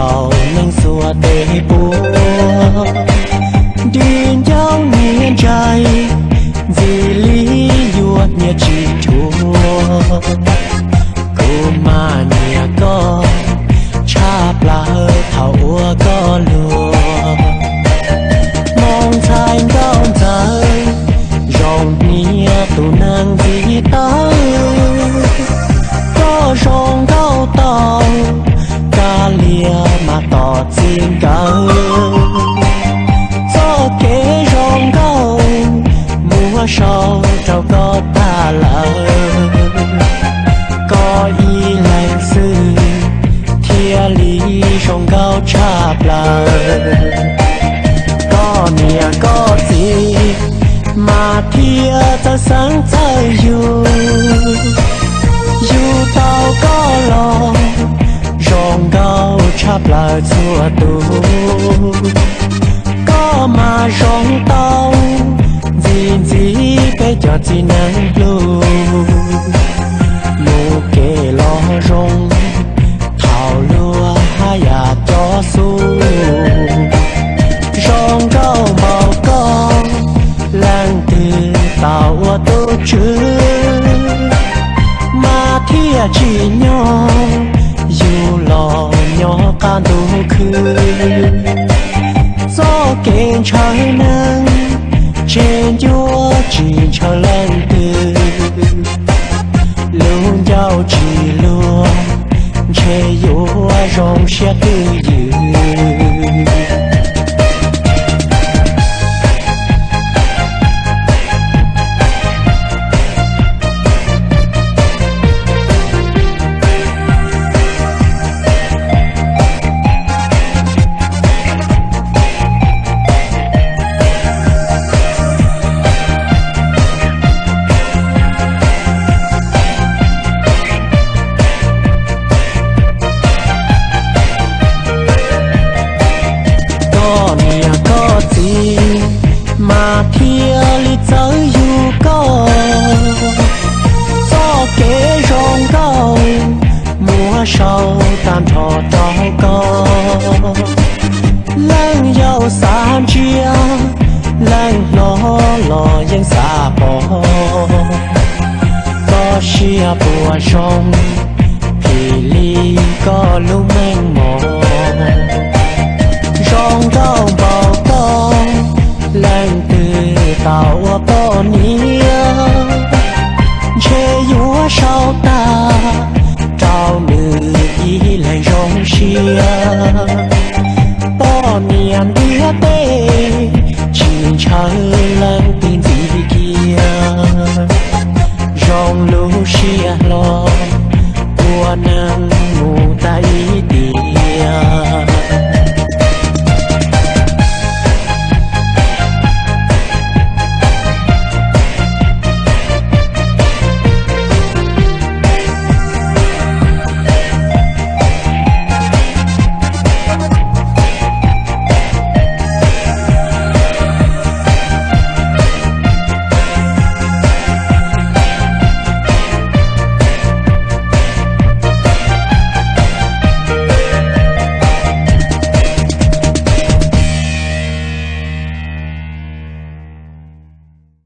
Thaum neeg xuas tes puag, nti ncauj niam ntsais, ntxim li yuav nyiaj tsis tshuav. Kuv mas nyiam koj tshaj plaws thaum ua koj luag. Hmoov ntxhais nkauj ntxawm, zoo hnia tus neeg ntxim tawv. Koj zoo nkauj tau, kav liam mas tos txij nkawm. Txoj kev zoo nkauj muab sau rau koj tag lawm. Koj ib leeg xwb thiaj li zoo nkauj tshaj plaws. Koj niam koj txiv mas thiaj txawj xeeb txawj yug. Yug tau koj los zoo nkauj tshaj plaws txhua tus. Koj mas zoo tau ntxim ntxim peb cov txiv neej hlub. Mus kev los zoo, thaum luag haj yam cov xub. Zoo nkauj npaum koj, leej twg tau ua tub tswv mas thiaj tsim nyog yug los nyob qab ntuj khwb. Txoj kev ntshaw neeg tseg ncuab tsis ntshaw leej twg. Lub ncauj tsis luag ntshe yuav zoo siab twj ywm. Koj niam koj txiv mas thiaj li txawj yug koj. Txoj kev zoo nkauj muab sau tag nrho rau koj. Leej yau xav ntsia, leej hlob los yeej xav pom. Koj siab puas zoo, phim li koj lub meej mom. Zoo nkauj npaum koj, leej twg tau ua poj niam ntshe yuav sau tag rau nws ib leeg zoo siab. Poj niam ntiaj teb tsis ntshaw leej twg ntxiv kiag. Zoo lub siab hlo ua neeg mus tag ib